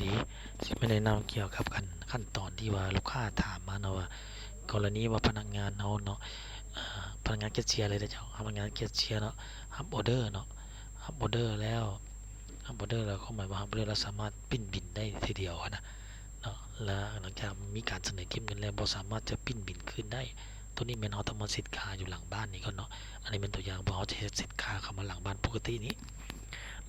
ດີ ຊິມາແນະນຳກ່ຽວກັບຂັ້ນ ຂັ້ນຕອນທີ່ວ່າລູກຄ້າຖາມມາເນາະ ວ່າກໍລະນີວ່າພະນັກງານເຮົາເນາະ ອາ ພະນັກງານແຄຊເຊຍເລີຍເດີເຈົ້າ ພະນັກງານແຄຊເຊຍເນາະ ຮັບອໍເດີເນາະ ຮັບອໍເດີແລ້ວ ຮັບອໍເດີແລ້ວ ຄວາມໝາຍວ່າຮັບອໍເດີແລ້ວສາມາດປິ່ນບິນໄດ້ເທື່ອດຽວຫັ້ນນະເນາະ ແລະ ຫຼັງຈາກມີການສະເໜີເກັບເງິນແລ້ວ ບໍ່ສາມາດຈະປິ່ນບິນຄືນໄດ້. ໂຕນີ້ແມ່ນເຮົາຕ້ອງມາເຊັດຄ່າຢູ່ຫຼັງບ້ານນີ້ກ່ອນເນາະ. ອັນນີ້ແມ່ນຕົວຢ່າງ ເຮົາຈະເຊັດຄ່າເຂົ້າມາຫຼັງບ້ານປົກກະຕິນີ້.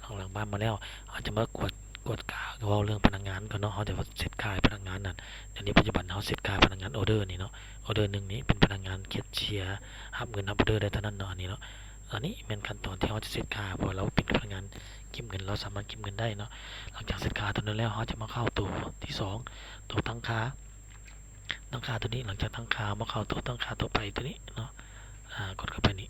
ຫຼັງ ຫຼັງບ້ານມາແລ້ວ ເຮົາຈະມາກວດ ກວດກາ ເວົ້າເລື່ອງພະນັກງານກ່ອນເນາະ. ເຮົາຈະເຊັດຄ່າໃຫ້ພະນັກງານນັ້ນ. ດຽວນີ້ປັດຈຸບັນເຮົາເຊັດຄ່າພະນັກງານອໍເດີນີ້ເນາະ. ອໍເດີໜຶ່ງນີ້ເປັນພະນັກງານແຄຊເຊຍ ຮັບເງິນຮັບອໍເດີໄດ້ເທົ່ານັ້ນເນາະ ອັນນີ້ເນາະ. ອັນນີ້ແມ່ນຂັ້ນຕອນທີ່ເຮົາຈະເຊັດຄ່າ ເພາະວ່າລາວເປັນພະນັກງານເກັບເງິນ ລາວສາມາດເກັບເງິນໄດ້ເນາະ. ຫຼັງຈາກເຊັດຄ່າຕົວນັ້ນແລ້ວ ເຮົາຈະມາເຂົ້າຕົວທີສອງ ຕົວຕັ້ງຄ່າ ຕັ້ງຄ່າຕົວນີ້. ຫຼັງຈາກຕັ້ງຄ່າ ເຮົາມາເຂົ້າຕົວຕັ້ງຄ່າທົ່ວໄປຕົວນີ້ເນາະ ອາ ກົດເຂົ້າໄປນີ້.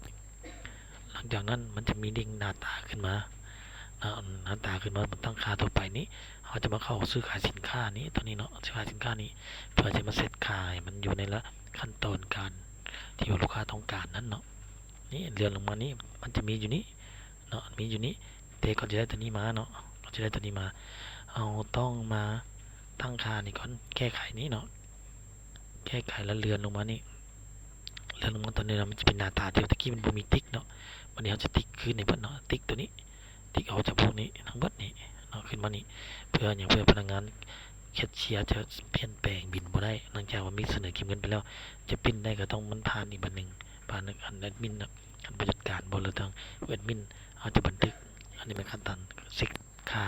ຫຼັງຈາກນັ້ນມັນຈະມີເດ້ງໜ້າຕາຂຶ້ນມາເນາະ ໜ້າຕາຂຶ້ນມາ ຕັ້ງຄ່າທົ່ວໄປນີ້. ເຮົາຈະມາເຂົ້າຊື້ຂາຍສິນຄ້ານີ້ ຕົວນີ້ເນາະ ຊື້ຂາຍສິນຄ້ານີ້ ເພື່ອຈະມາເຊັດຄ່າໃຫ້ມັນຢູ່ໃນລະ ຂັ້ນຕອນການທີ່ວ່າລູກຄ້າຕ້ອງການນັ້ນເນາະ. ນີ້ເລື່ອນລົງມານີ້ ມັນຈະມີຢູ່ນີ້ເນາະ ມີຢູ່ນີ້. ແຕ່ກ່ອນຈະໄດ້ຕົວນີ້ມາເນາະ ກ່ອນຈະໄດ້ຕົວນີ້ມາ ເຮົາຕ້ອງມາຕັ້ງຄ່ານີ້ກ່ອນ ແກ້ໄຂນີ້ເນາະ ແກ້ໄຂແລ້ວເລື່ອນລົງມານີ້ ເລື່ອນລົງມາຕົວນີ້ນະ ມັນຈະເປັນໜ້າຕາທີ່ວ່າແຕ່ກີ້ມັນບໍ່ມີຕິກເນາະ. ບັດນີ້ເຮົາຈະຕິກຄືນໃຫ້ເບິດເນາະ ຕິກຕົວນີ້ ຕິກອອກຈາກພວກນີ້ທັງເບິດນີ້ເນາະ ຂຶ້ນມານີ້. ເພື່ອຫຍັງ? ເພື່ອພະນັກງານແຄຊເຊຍຈະປ່ຽນແປງບິນບໍ່ໄດ້ ຫຼັງຈາກວ່າມີສະເໜີເກັບເງິນໄປແລ້ວ ຈະປິ່ນໄດ້ກໍຕ້ອງມັນຜ່ານອີກບັດໜຶ່ງ ຜ່ານອັນແອດມິນເນາະ ຄັນຜູ້ຈັດການບໍ່ ຫຼືທາງແອດມິນ ເຮົາຈະບັນທຶກ. ອັນນີ້ແມ່ນຂັ້ນຕອນເຊັດຄ່າ.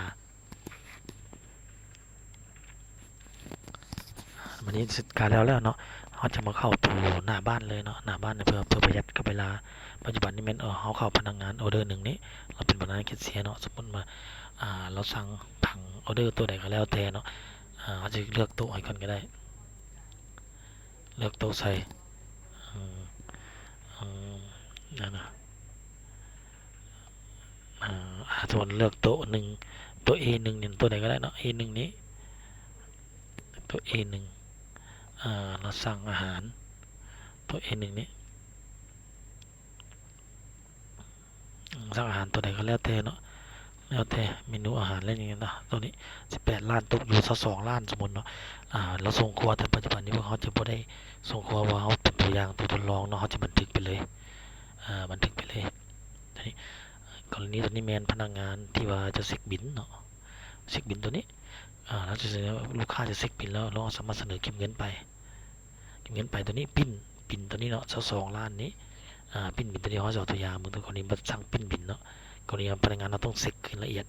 ບັດນີ້ເຊັດຄ່າແລ້ວແລ້ວເນາະ ເຮົາຈະມາເຂົ້າໂຕໜ້າບ້ານເລີຍເນາະ ໜ້າບ້ານເພື່ອ ເພື່ອປະຢັດກັບເວລາ. ປັດຈຸບັນນີ້ແມ່ນ ເອີ ເຮົາເຂົ້າພະນັກງານອໍເດີໜຶ່ງນີ້ ລາວເປັນພະນັກງານແຄຊເຊຍເນາະ. ສົມມຸດວ່າ ອາ ລາວສັ່ງຜັງອໍເດີໂຕໃດກໍແລ້ວແຕ່ເນາະ ອາ ເຮົາຈະເລືອກໂຕໃຫ້ກ່ອນກໍໄດ້ ເລືອກໂຕໃສ່ ອືມ ອືມ ນັ້ນນະ ອາ ສົມມຸດເລືອກໂຕໜຶ່ງ ໂຕເອໜຶ່ງນີ້ ໂຕໃດກໍໄດ້ເນາະ ເອໜຶ່ງນີ້ ໂຕເອໜຶ່ງ ອາ ລາວສັ່ງອາຫານ ໂຕເອໜຶ່ງນີ້ ອືມ ສັ່ງອາຫານຕົວໃດກໍແລ້ວແຕ່ເນາະ ແລ້ວແຕ່ເມນູອາຫານ ແລ້ວຫຍັງເນາະ. ຕົວນີ້ສິບແປດລ້ານ ຕົກຢູ່ຊາວສອງລ້ານ ສົມມຸດເນາະ. ອາ ລາວສົ່ງຄົວ ແຕ່ປັດຈຸບັນນີ້ພວກເຮົາຈະບໍ່ໄດ້ສົ່ງຄົວ ເພາະວ່າເຮົາເປັນຕົວຢ່າງ ຕົວທົດລອງເນາະ ເຮົາຈະບັນທຶກໄປເລີຍ ອາ ບັນທຶກໄປເລີຍ. ຕົວນີ້ ກໍລະນີຕົວນີ້ແມ່ນພະນັກງານທີ່ວ່າຈະເຊັກບິນເນາະ ເຊັກບິນຕົວນີ້ ອາ ລາວຈະ ລູກຄ້າຈະເຊັກບິນແລ້ວ ລາວສາມາດສະເໜີເກັບເງິນໄປ ເກັບເງິນໄປ. ຕົວນີ້ປິ່ນບິນຕົວນີ້ເນາະ ຊາວສອງລ້ານນີ້ ອາ ປິ່ນບິນຕົວນີ້ ເຮົາຈະເອົາຕົວຢ່າງເບິ່ງ ຕົວກໍລະນີວ່າສັ່ງປິ່ນບິນເນາະ ກໍລະນີພະນັກງານເຮົາຕ້ອງເຊັກຂຶ້ນລະອຽດ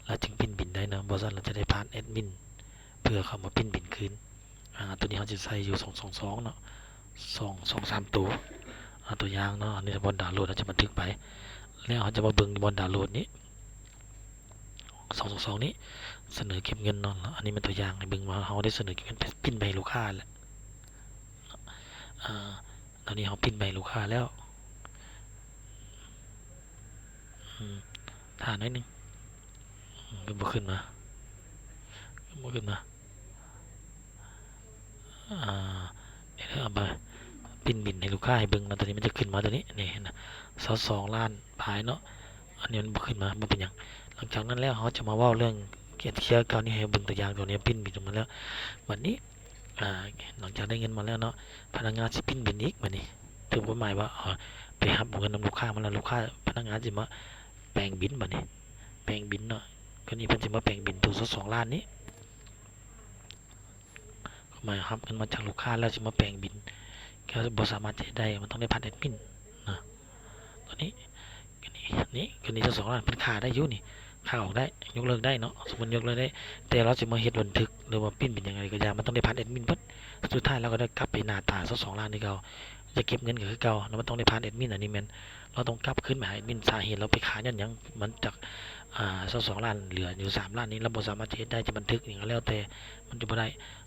ລາວຈຶ່ງປິ່ນບິນໄດ້ເນາະ ບໍ່ຊັ້ນລາວຈະໄດ້ຜ່ານແອດມິນ ເພື່ອເຂົ້າມາປິ່ນບິນຄືນ. ອາ ຕົວນີ້ເຮົາຈະໃສ່ຢູ່ສອງສອງສອງເນາະ ສອງ ສອງສາມໂຕ ອາ ຕົວຢ່າງເນາະ ອັນນີ້ບ່ອນດາວໂຫຼດ ເຮົາຈະບັນທຶກໄປ ແລ້ວເຮົາຈະມາເບິ່ງບ່ອນດາວໂຫຼດນີ້ ສອງສອງສອງນີ້ ສະເໜີເກັບເງິນເນາະ. ອັນນີ້ແມ່ນຕົວຢ່າງໃຫ້ເບິ່ງວ່າເຮົາໄດ້ສະເໜີເກັບເງິນ ໄປປິ່ນໄປໃຫ້ລູກຄ້າແລ້ວ ອາ ຕອນນີ້ເຮົາປິ່ນໄປໃຫ້ລູກຄ້າແລ້ວ ອືມ ຖ້າໜ້ອຍໜຶ່ງ ອືມ ກໍບໍ່ຂຶ້ນມາ ກໍບໍ່ຂຶ້ນມາ. ອາ ດຽວເອົາໄປປິ່ນບິນໃຫ້ລູກຄ້າໃຫ້ເບິ່ງເນາະ ຕົວນີ້ມັນຈະຂຶ້ນມາຕົວນີ້ ນີ້ເຫັນນະ ຊາວສອງລ້ານປາຍເນາະ. ອັນນີ້ມັນບໍ່ຂຶ້ນມາ ບໍ່ເປັນຫຍັງ. ຫຼັງຈາກນັ້ນແລ້ວ ເຮົາຈະມາເວົ້າເລື່ອງເກັບເຄຍເກົ່ານີ້ ໃຫ້ເບິ່ງຕົວຢ່າງຕົວນີ້ ປິ່ນບິນອອກມາແລ້ວ. ບັດນີ້ ອາ ຫຼັງຈາກໄດ້ເງິນມາແລ້ວເນາະ ພະນັກງານຊິປິ່ນບິນອີກ. ບັດນີ້ຖືວ່າໝາຍວ່າ ເອີ ໄປຮັບເງິນນຳລູກຄ້າມາແລ້ວ ລູກຄ້າ ພະນັກງານຊິມາແປງບິນ. ບັດນີ້ແປງບິນເນາະ ກໍນີ້ເພິ່ນຊິມາແປງບິນໂຕຊາວສອງລ້ານນີ້ ໝາຍຮັບເງິນມາຈາກລູກຄ້າແລ້ວຊິມາແປງບິນ ກໍບໍ່ສາມາດຈະເຮັດໄດ້ ມັນຕ້ອງໄດ້ຜ່ານແອດມິນນະ. ຕົວນີ້ ຕົວນີ້ ນີ້ ຕົວນີ້ຊາວສອງລ້ານ ເພິ່ນຂາຍໄດ້ຢູ່ນີ້ ຂາຍອອກໄດ້ ຍົກເລີກໄດ້ເນາະ ສົມມຸດຍົກເລີກໄດ້ ແຕ່ລາວຊິມາເຮັດບັນທຶກ ຫຼືວ່າປິ່ນເປັນຫຍັງໃດກໍຢ່າ ມັນຕ້ອງໄດ້ຜ່ານແອດມິນເບິດ. ສຸດທ້າຍລາວກໍໄດ້ກັບໄປໜ້າຕາຊາວສອງລ້ານຄືເກົ່າ ຈະເກັບເງິນກໍຄືເກົ່າ ແລ້ວມັນຕ້ອງໄດ້ຜ່ານແອດມິນ. ອັນນີ້ແມ່ນລາວຕ້ອງກັບຄືນໄປຫາແອດມິນ ສາເຫດລາວໄປຂາຍຍ້ອນຫຍັງ ມັນຈາກ ອາ ຊາວສອງລ້ານ ເຫຼືອຢູ່ສາມລ້ານນີ້ ລາວບໍ່ສາມາດຈະເຮັດໄດ້ ຈະບັນທຶກຫຍັງກໍແລ້ວແຕ່ ມັນຈະບໍ່ໄດ້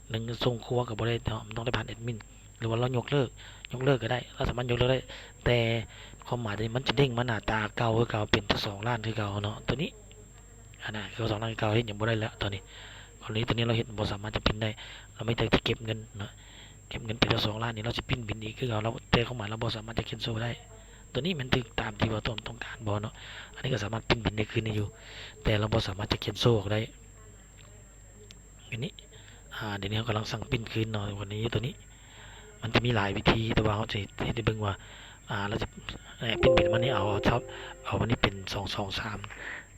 ໜຶ່ງ ສົ່ງຄົວກໍບໍ່ໄດ້ເນາະ ມັນຕ້ອງໄດ້ຜ່ານແອດມິນ ຫຼືວ່າລາວຍົກເລີກ ຍົກເລີກກໍໄດ້ ລາວສາມາດຍົກເລີກໄດ້ ແຕ່ຄວາມໝາຍຕົວນີ້ມັນຈະເດ້ງມາໜ້າຕາເກົ່າຄືເກົ່າ ເປັນຊາວສອງລ້ານຄືເກົ່າເນາະ. ຕົວນີ້ ອັນນັ້ນຄືຊາວສອງລ້ານຄືເກົ່າ ເຮັດຫຍັງບໍ່ໄດ້ແລ້ວຕອນນີ້ ກໍລະນີຕົວນີ້ລາວເຮັດບໍ່ສາມາດຈະປິ່ນໄດ້ ລາວມີແຕ່ຈະເກັບເງິນເນາະ ເກັບເງິນໄປຊາວສອງລ້ານນີ້ ລາວຊິປິ່ນບິນອີກຄືເກົ່າ ແຕ່ຄວາມໝາຍລາວບໍ່ສາມາດຈະແຄນເຊິລໄດ້. ຕົວນີ້ແມ່ນຖືກຕາມທີ່ວ່າຕົວເຮົາຕ້ອງການບໍ່ເນາະ ອັນນີ້ກໍສາມາດປິ່ນບິນໄດ້ຄືນຢູ່ ແຕ່ລາວບໍ່ສາມາດຈະແຄນເຊິອອກໄດ້. ອັນນີ້ ອາ ດຽວນີ້ເຮົາກຳລັງສັ່ງປຣິ້ນຄືນເນາະ ວັນນີ້ຕົວນີ້ ມັນຈະມີຫຼາຍວິທີ ແຕ່ວ່າເຮົາຈະເຮັດໃຫ້ເບິ່ງວ່າ ອາ ລາວຈະ ເອີ ປຣິ້ນບິນມານີ້ ເອົາ ເອົາ ເອົາ ເອົາ ອັນນີ້ເປັນສອງສອງສາມ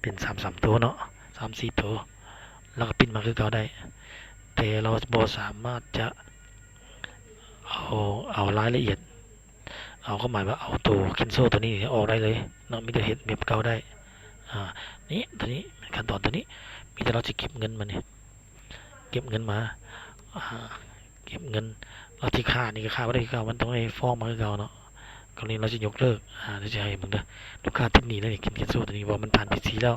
ເປັນສາມສາມໂຕເນາະ ສາມສີ່ໂຕ ແລ້ວກໍປຣິ້ນມາຄືເກົ່າໄດ້ ແຕ່ລາວບໍ່ສາມາດຈະເອົາ ເອົາລາຍລະອຽດ ເອົາ ຄວາມໝາຍວ່າເອົາໂຕແຄນເຊິລຕົວນີ້ອອກໄດ້ເລີຍເນາະ ມີແຕ່ເຮັດແບບເກົ່າໄດ້ ອາ ນີ້ ຕົວນີ້ ຂັ້ນຕອນຕົວນີ້ ມີແຕ່ລາວຊິເກັບເງິນມານີ້ ເກັບເງິນມາ ອາ ເກັບເງິນ ລາວຊິຄ້ານີ້ກໍຄ້າບໍ່ໄດ້ຄືເກົ່າ ມັນຕ້ອງໄດ້ຟ້ອງມາຄືເກົ່າເນາະ ກໍນີ້ລາວຊິຍົກເລີກ ອາ ດຽວຊິໃຫ້ເບິ່ງເດີ ລູກຄ້າຕິດໜີ້ແລ້ວນີ້ ແຄນເຊິລຕົວນີ້ ເພາະວ່າມັນຜ່ານພີຊີແລ້ວ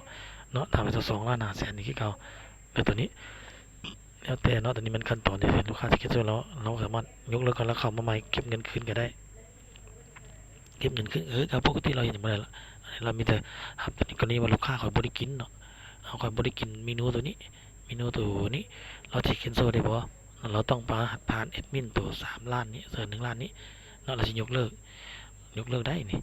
ເນາະ ຖ້າເປັນສອງລ້ານຫ້າແສນນີ້ຄືເກົ່າ ແລ້ວຕົວນີ້ ແລ້ວແຕ່ເນາະ ຕົວນີ້ມັນຂັ້ນຕອນທີ່ລູກຄ້າຊິເກັບສ່ວນ ແລ້ວເຮົາສາມາດຍົກເລີກກ່ອນ ແລ້ວເຂົ້າມາໃໝ່ ເກັບເງິນຄືນກໍໄດ້ ເກັບເງິນຄືນ ເອີ ກໍປົກກະຕິເຮົາເຮັດຫຍັງບໍ່ໄດ້ລະ ອັນນີ້ເຮົາມີແຕ່ຮັບຕົວນີ້ ກໍນີ້ວ່າລູກຄ້າຂ້ອຍບໍ່ໄດ້ກິນເນາະ ເຮົາຂ້ອຍບໍ່ໄດ້ກິນເມນູຕົວນີ້ ເມນູຕົວນີ້ ລາວຊິແຄນເຊິລໄດ້ບໍ່ ລາວຕ້ອງຜ່ານແອັດມິນຕົວສາມລ້ານນີ້ ເອີ ໜຶ່ງລ້ານນີ້ເນາະ ລາວຊິຍົກເລີກ ຍົກເລີກໄດ້ນີ້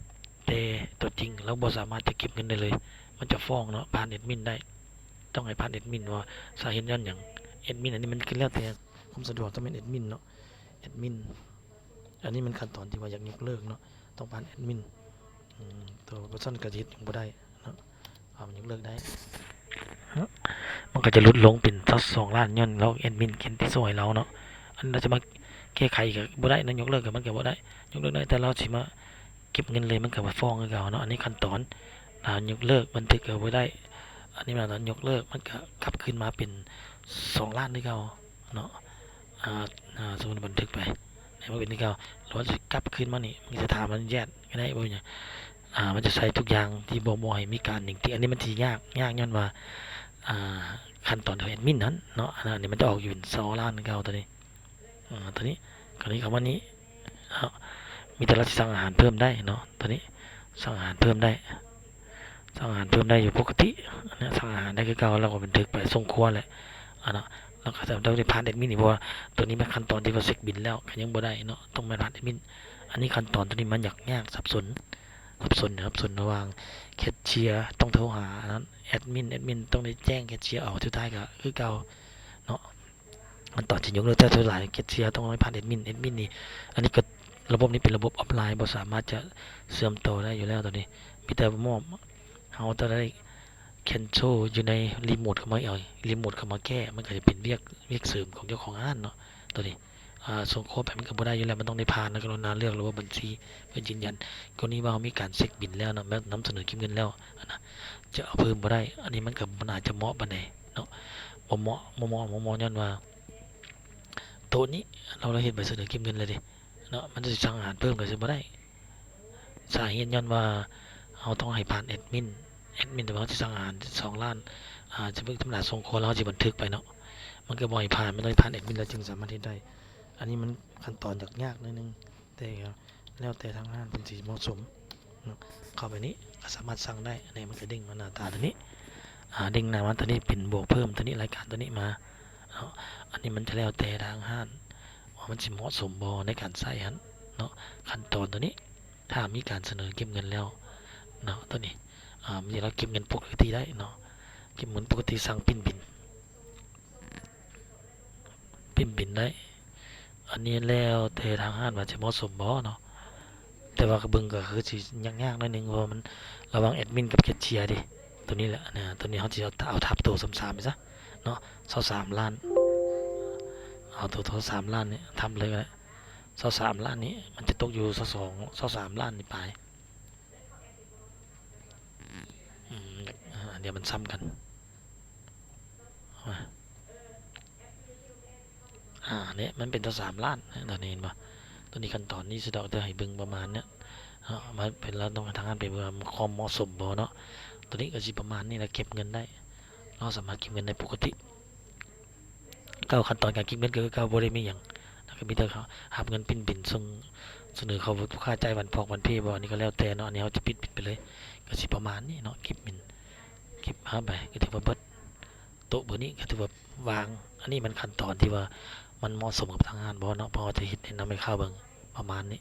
ແຕ່ຕົວຈິງລາວບໍ່ສາມາດຈະເກັບເງິນໄດ້ເລີຍ ມັນຈະຟ້ອງເນາະ ຜ່ານແອັດມິນໄດ້ ຕ້ອງໃຫ້ຜ່ານແອັດມິນວ່າສາເຫດຍ້ອນຫຍັງ ແອັດມິນ ອັນນີ້ມັນກໍແລ້ວແຕ່ຄວາມສະດວກ ຕ້ອງແມ່ນແອັດມິນເນາະ ແອັດມິນ ອັນນີ້ມັນຂັ້ນຕອນທີ່ວ່າຢາກຍົກເລີກເນາະ ຕ້ອງຜ່ານແອັດມິນ ອືມ ໂຕບໍ່ຊັ້ນກໍເຮັດຫຍັງບໍ່ໄດ້ເນາະ ເອົາມັນຍົກເລີກໄດ້ ມັນກໍຈະຫຼຸດລົງເປັນຊາວສອງລ້ານ ຍ້ອນລາວແອັດມິນແຄນເຊິລໃຫ້ລາວເນາະ ອັນນີ້ລາວຈະມາແກ້ໄຂກໍບໍ່ໄດ້ເນາະ ຍົກເລີກກໍມັນກໍບໍ່ໄດ້ ຍົກເລີກໄດ້ ແຕ່ລາວຊິມາ ເກັບເງິນເລີຍ ມັນກໍມາຟ້ອງຄືເກົ່າເນາະ ອັນນີ້ຂັ້ນຕອນ ຖ້າຍົກເລີກບັນທຶກກໍບໍ່ໄດ້ ອັນນີ້ມາຕອນຍົກເລີກ ມັນກໍກັບຄືນມາເປັນສອງລ້ານຄືເກົ່າເນາະ ອາ ອາ ສົມມຸດບັນທຶກໄປ ໃຫ້ມັນເປັນຄືເກົ່າ ຫຼືວ່າຊິກັບຄືນມານີ້ ມັນຈະຖາມອະນຸຍາດກໍໄດ້ ບໍ່ເປັນຫຍັງ ອາ ມັນຈະໃສ່ທຸກຢ່າງທີ່ບໍ່ ບໍ່ໃຫ້ມີການຫຍັງຕິ ອັນນີ້ມັນຊິຍາກ ຍາກຍ້ອນວ່າ ອາ ຂັ້ນຕອນຂອງແອັດມິນຫັ້ນເນາະ ອັນນີ້ມັນຈະອອກຢູ່ເປັນສອງລ້ານຄືເກົ່າຕົວນີ້ ອາ ຕົວນີ້ ຕົວນີ້ເຂົ້າມານີ້ ເນາະ ມີແຕ່ລາວຊິສັ່ງອາຫານເພີ່ມໄດ້ເນາະ ຕົວນີ້ ສັ່ງອາຫານເພີ່ມໄດ້ ສັ່ງອາຫານເພີ່ມໄດ້ຢູ່ປົກກະຕິ ອັນນີ້ສັ່ງອາຫານໄດ້ຄືເກົ່າ ແລ້ວກໍບັນທຶກໄປສົ່ງຄົວແຫຼະ ອາ ເນາະ ແລ້ວກໍຕ້ອງໄດ້ຜ່ານແອັດມິນອີກ ເພາະວ່າຕົວນີ້ແມ່ນຂັ້ນຕອນທີ່ວ່າເຊັກບິນແລ້ວ ກໍຍັງບໍ່ໄດ້ເນາະ ຕ້ອງແມ່ນຜ່ານແອັດມິນ ອັນນີ້ຂັ້ນຕອນຕົວນີ້ມັນຍາກ ຍາກ ສັບສົນ ສັບສົນ ສັບສົນລະຫວ່າງແຄຊເຊຍ ຕ້ອງໂທຫາອັນນັ້ນ ແອັດມິນ ແອັດມິນຕ້ອງໄດ້ແຈ້ງແຄຊເຊຍ ເອົາ ສຸດທ້າຍກໍຄືເກົ່າເນາະ. ມັນຕອນຊິຍົກເລີກ ແຕ່ສ່ວນຫຼາຍແຄຊເຊຍຕ້ອງໄດ້ຜ່ານແອັດມິນ ແອັດມິນນີ້ ອັນນີ້ກໍລະບົບນີ້ເປັນລະບົບອອຟລາຍ ບໍ່ສາມາດຈະເຊື່ອມຕໍ່ໄດ້ຢູ່ແລ້ວຕອນນີ້ ມີແຕ່ມອບ ເຮົາຈະໄດ້ແຄນເຊິລຢູ່ໃນຣີໂມດເຂົ້າມາເອົາ ຣີໂມດເຂົ້າມາແກ້ ມັນກໍຈະເປັນວຽກ ວຽກເສີມຂອງເຈົ້າຂອງຮ້ານເນາະ ຕອນນີ້ ອາ ສົ່ງໂຄດໄປມັນກໍບໍ່ໄດ້ຢູ່ແລ້ວ ມັນຕ້ອງໄດ້ຜ່ານ ແລ້ວກໍລົງນາມເລືອກລະບົບບັນຊີເພື່ອຢືນຢັນ ກໍລະນີວ່າເຮົາມີການເຊັກບິນແລ້ວເນາະ ແມ່ນນຳສະເໜີເກັບເງິນແລ້ວຫັ້ນນະ ຈະເອົາເພີ່ມບໍ່ໄດ້ ອັນນີ້ມັນກໍບໍ່ໜ້າຈະເໝາະປານໃດເນາະ ບໍ່ເໝາະ ບໍ່ເໝາະ ບໍ່ເໝາະ ຍ້ອນວ່າ ໂຕະນີ້ເຮົາໄດ້ເຮັດໃບສະເໜີເກັບເງິນແລ້ວເດ້ເນາະ ມັນຈະສັ່ງອາຫານເພີ່ມກໍຊິບໍ່ໄດ້ ສາເຫດຍ້ອນວ່າເຮົາຕ້ອງໃຫ້ຜ່ານແອັດມິນ ແອັດມິນ ແຕ່ວ່າເຮົາຊິສັ່ງອາຫານສອງລ້ານ ອາ ຈະເບິ່ງທຳມະດາສົ່ງຄົນ ແລ້ວເຮົາຊິບັນທຶກໄປເນາະ ມັນກໍບໍ່ໃຫ້ຜ່ານ ມັນຕ້ອງໃຫ້ຜ່ານແອັດມິນ ແລ້ວຈຶ່ງສາມາດເຮັດໄດ້ ອັນນີ້ມັນຂັ້ນຕອນຍາກໆໜ້ອຍໜຶ່ງ ແຕ່ ແລ້ວແຕ່ທາງຮ້ານເພິ່ນຊິເໝາະສົມເນາະ ເຂົ້າໄປນີ້ກໍສາມາດສັ່ງໄດ້ ອັນນີ້ມັນຈະເດ້ງມາໜ້າຕາຕົວນີ້ ອາ ເດ້ງໜ້າມາຕົວນີ້ເປັນບວກເພີ່ມຕົວນີ້ ລາຍການຕົວນີ້ມາເນາະ ອັນນີ້ມັນຈະແລ້ວແຕ່ທາງຮ້ານວ່າມັນຊິເໝາະສົມບໍ່ໃນການໃຊ້ຫັ້ນເນາະ ຂັ້ນຕອນຕົວນີ້ ຖ້າມີການສະເໜີເກັບເງິນແລ້ວເນາະ ຕົວນີ້ ອາ ເວລາເກັບເງິນປົກກະຕິໄດ້ເນາະ ເກັບເງິນປົກກະຕິ ສັ່ງປຣິ້ນບິນ ປຣິ້ນບິນໄດ້ ອັນນີ້ແລ້ວແຕ່ທາງຮ້ານວ່າຈະເໝາະສົມບໍ່ເນາະ ແຕ່ວ່າກໍເບິ່ງກໍຄືຊິຍາກໆໜ້ອຍໜຶ່ງ ເພາະວ່າມັນລະຫວ່າງແອັດມິນກັບແຄຊເຊຍເດ້ ຕົວນີ້ແຫຼະນະ ຕົວນີ້ເຮົາຊິເອົາ ເອົາທັບໂຕສາມສາມນີ້ຊະເນາະ ຊາວສາມລ້ານ ເອົາໂຕຊາວສາມລ້ານນີ້ທັບເລີຍກໍໄດ້ ຊາວສາມລ້ານນີ້ ມັນຈະຕົກຢູ່ຊາວສອງ ຊາວສາມລ້ານນີ້ປາຍ ອືມ ດຽວມັນຊ້ຳກັນ ອາ ນີ້ມັນເປັນຊາວສາມລ້ານ ຕົວນີ້ເຫັນບໍ່ ຕົວນີ້ຂັ້ນຕອນນີ້ສະດອກ ຈະໃຫ້ເບິ່ງປະມານນີ້ເນາະ ມັນເປັນ ລະຕ້ອງໃຫ້ທາງຮ້ານໄປເບິ່ງວ່າຄວາມເໝາະສົມບໍ່ເນາະ ຕົວນີ້ກໍຊິປະມານນີ້ລະ ເກັບເງິນໄດ້ ເຮົາສາມາດເກັບເງິນໄດ້ປົກກະຕິ ເກົ່າ ຂັ້ນຕອນການເກັບເງິນກໍຄືເກົ່າ ບໍ່ໄດ້ມີຫຍັງ ແລ້ວກໍມີແຕ່ຮັບເງິນ ປຣິ້ນບິນ ສົ່ງສະເໜີເຂົ້າລູກຄ້າ ຈ່າຍວັນພອກວັນເພບໍ່ ອັນນີ້ກໍແລ້ວແຕ່ເນາະ ອັນນີ້ເຮົາຈະປິດ ປິດໄປເລີຍ ກໍຊິປະມານນີ້ເນາະ ເກັບເງິນ ເກັບຮັບໄປ ກໍຖືວ່າເບິດ ໂຕະເບີນີ້ກໍຖືວ່າວ່າງ ອັນນີ້ມັນຂັ້ນຕອນທີ່ວ່າມັນເໝາະສົມກັບທາງຮ້ານບໍ່ເນາະ ເພາະວ່າຈະເຮັດແນະນຳໃຫ້ເຂົ້າເບິ່ງປະມານນີ້.